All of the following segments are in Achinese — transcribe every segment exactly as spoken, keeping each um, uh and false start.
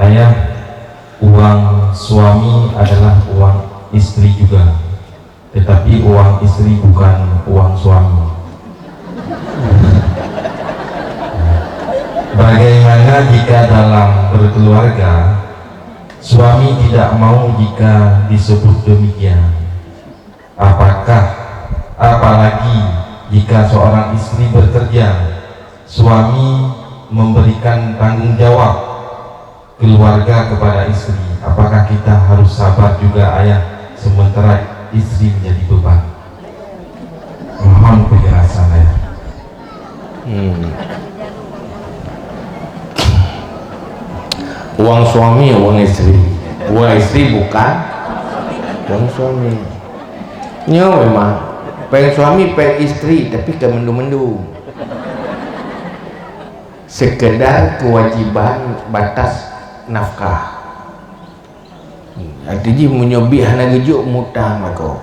Ayah, uang suami adalah uang istri juga, tetapi uang istri bukan uang suami. Bagaimana jika dalam berkeluarga, suami tidak mau jika disebut demikian? Apakah, apalagi jika seorang istri bekerja, suami memberikan tanggung jawab keluarga kepada istri, apakah kita harus sabar juga, Ayah, sementara istri menjadi beban? Mohon penjelasan, Ayah. Hmm. Uang suami, uang istri. Uang istri bukan uang suami. Nyoe memang, péng suami, péng istri, tapi kan mendung-mendung. Sekedar kewajiban batas nafkah. Arti jih, meunyoe biet hana geujok, mutang lakoe.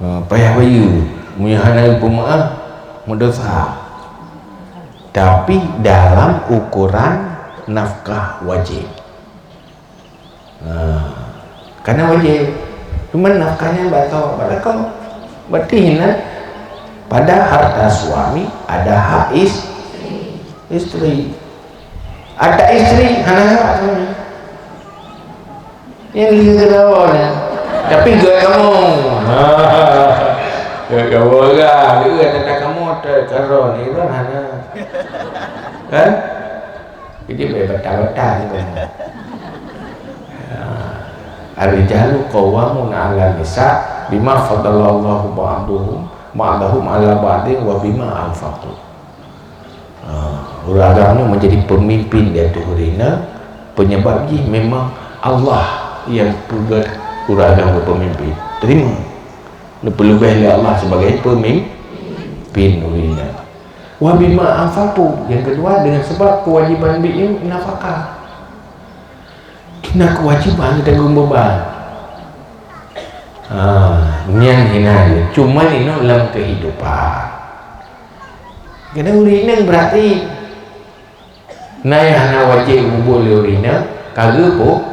Ha, payah bayeue. Meunyoe hana geupeumaáh, meudesya. Tapi dalam ukuran nafkah wajéb. Ha, kana wajéb. Cuma nafkah nyan bak lakoe, bak lakoe. Berarti na pada harta suami ada hak is, istri. Ada istri, hana hak suami. Yang di situ lawan ya. Tapi gak kamu. Gak kamu orang. Dia kata kamu ada karon, itu hana. Kan? Jadi baik batal-batal ni kan. Ar-rijalu qawwamuna 'alan nisa bima faddalallahu ba'dahum ba'dahum 'ala ba'din wa bima anfaqu. Ha, ureueng agam nyoe menjadi pemimpin di ateueh ureueng inong, penyebab jih memang Allah yang peugét ureueng agam keu pemimpin. Terima. Neupeuleubeh lé Allah sebagai pemimpin ureueng inong. Wa bima anfaqu, yang kedua dengan sebab kewajiban biet nyoe nafakah. Na kewajiban geutanggong beuban. Ha, nyan hinan. Cuma inoe lam kehidupan. Kena ureueng inong berarti na nyang hana wajéb geubuet lé ureueng inong, ka geupeu-,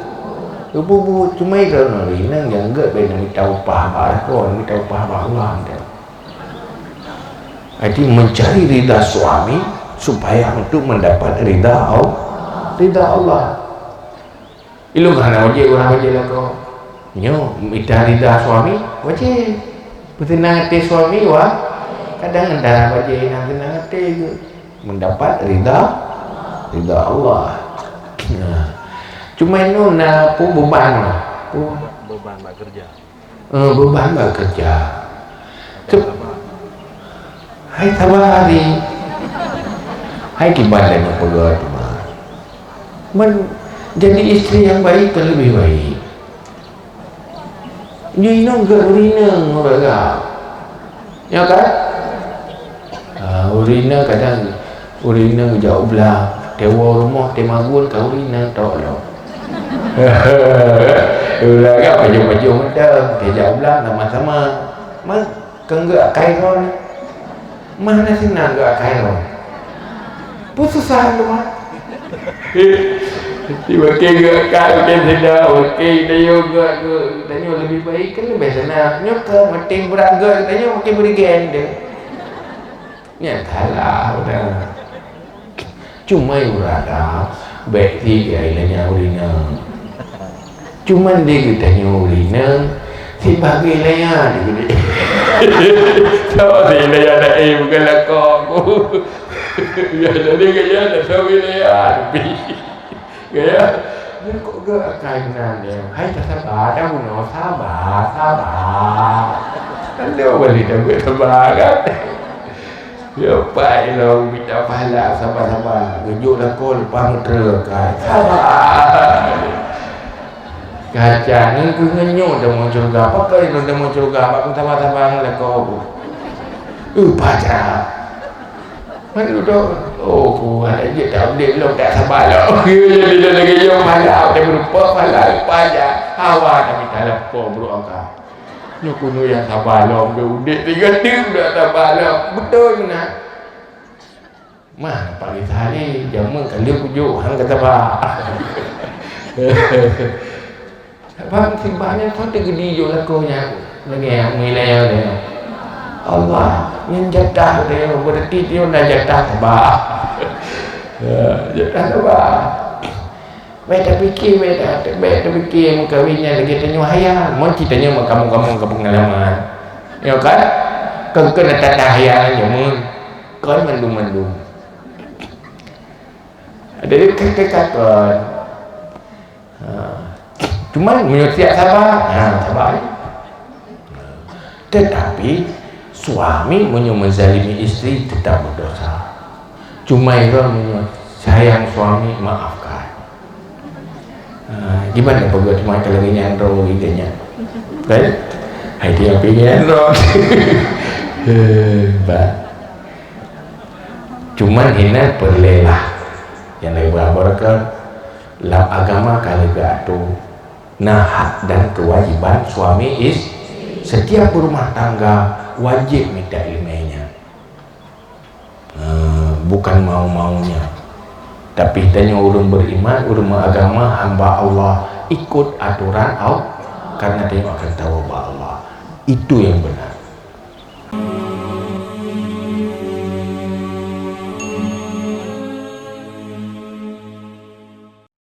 geupeubuet. Cuma droeneuh ureueng inong nyang gét bèk neumita upah bak lakoe, neumita upah bak Allah. Jadi mencari ridha suami supaya untuk mendapat ridha Allah, ridha Allah. Ilôn hana wajéb ureueng wajéb lakoe. Nyoe mita ridha suami wajéb. Peuseunang até suami wa-, kadang antara wajéb nyang seunang até geuh. Mendapat ridha, ridha Allah. Nah. Cuma inoe na peue beuban lah. Peue beuban bak keureuja. Eh, beuban bak keureuja. Teu-, hai sabar hari. Hai kiban dan nyang peugah teuma. Menjadi istri yang baik kan lebih baik. Nyoe inong geuh ureueng inong ureueng agam. Ya kan? Ah, ureueng inong kadang ureueng inong jak u blang, teuma rumoh teuma gun ka ureueng inong tok lom. Ureueng agam pajoh-pajoh mantong, teuh jak u blang sama-sama. Mah, keu geuh akai droe. Mah na seunang geuh akai droe. Peue susah tu mah. Di wakèe geuh akai, wakèe sida, wakèe tanyoe geuh, geuh, tanyoe lebih baik kan lebih seunang. Nyoe ka maté brat geuh tanyoe makin berigen deh. Nyan salah udah. Cuma ureueng agam bèk sigai lanyah ureueng inong. Cuma di geutanyoe ureueng inong sibagai lanyah di geutanyoe. Sama si lanyah naém bukan lakoe. Ya, jadi gaya dah sama lanyah lebih. Gaya, nyoe kok geuh akai nan ya. Hai, tasaba, dah bunoe, saba, saba. Kan dia boleh dah buat saba kan? Ya, pai lôn mita pahala saba-saba. Geujok lakoe leupah meuteureu akai. Saba. Kaca ngon keu ngon nyoe tamong syeuruga. Pakon lôn tamong syeuruga bak meusaba-saba ngon lakoe. Uh, paja. Mari duduk. Oh, ku ada je tak udép lom, tak saba lom. Jadi dah lagi jom pahala, udah berupa pahala paja. Hawa dah mita lakoe beureueng ka. Nyoe keunoe nyang saba lom, udép tiga tim dak saba lom. Beutôi meunan. Mah, Pak Rizal ni, jameun ka lheueh kujok, han ka taba. Sabab musibah nyan, soe teugeudi jok lakoe nyan, lagèe nyang meulèe nyan. Allah, nyan jatah dia, berarti dia na jatah taba. Ya, jatah taba. Bèk tapike, bèk ta-, bèk tapike meukawen nyan lagèe tanyoe hayal. Mon cit tanyoe meukawen-kawen keu peungalaman. Ya kan? Kon keu na tata hayal nyoe, kon mandum-mandum. Jadi, keu-, keu-, kon. Ha. Cuman, meunyoe siap saba, ha, saba. Tetapi, suami meunyoe menzalimi istri, tetap berdosa. Cuma droe meunyoe sayang suami, maafkan. Ha, gimana peugah cuma kalau nyan droe gitu nya? Kan? Hai dia apa nyan droe? Eh, bah. Cuman hina perlelah. Yang lagi berapa kan? Lam agama kalau geuatur, na hak dan kewajiban suami is-, setiap berumah tangga wajib minta ilmenya. Eh, bukan mau-maunya. Tapi tanyoe ureuëng beriman, ureuëng meuagama, hamba Allah, ikut aturan Allah, karena tanyoe akan tahu bahwa Allah itu yang benar.